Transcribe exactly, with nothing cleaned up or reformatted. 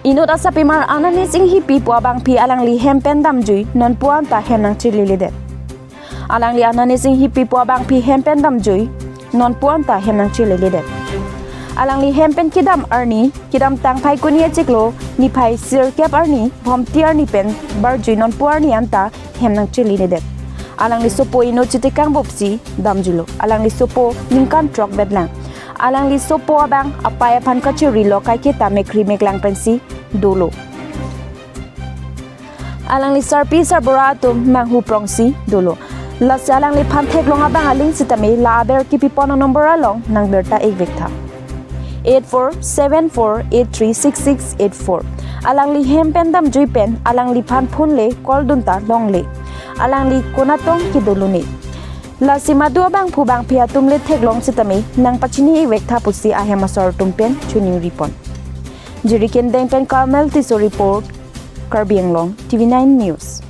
Inut asapimar Ananis Enghipi pu abangpi alangli hem pen damjui nonpu anta hem nangcheledet. Alangli Ananis Enghipi pu abangpi hem pen damjui nonpu anta hem nangcheledet. Alangli hem pen kedam arni, kedamtang Phaikuni achiklo niphai sirkep arni, Bhomti arni pen barjui nonpu arni anta hem nangcheledet. Alangli sopo inut Chitikang Bopsi damjuilo. Alangli sopo ningkan throk betlang. Alangli sopo abang apai aphan kachiri lo kaiketa mekri meklang pensi dolo. Alangli sarpi sarbura atum nanghu prongsi dolo. Lasi alangliphan theklong abang aling sitame la aber kipipon a-number along nangbirta ik vektha. Eight four seven four eight three six six eight four. Alangli hem pen damjui pen alangliphan phone le call dunta longle. Alangli konatong kedolone. Lasi madu abangphu bangphi atum le theklong sitame nangpachini ik vektha pusi ahem asor atum pen choningri pon. Jirikindeng pen Carmel Tisso report, Karbi Anglong, T V nine News.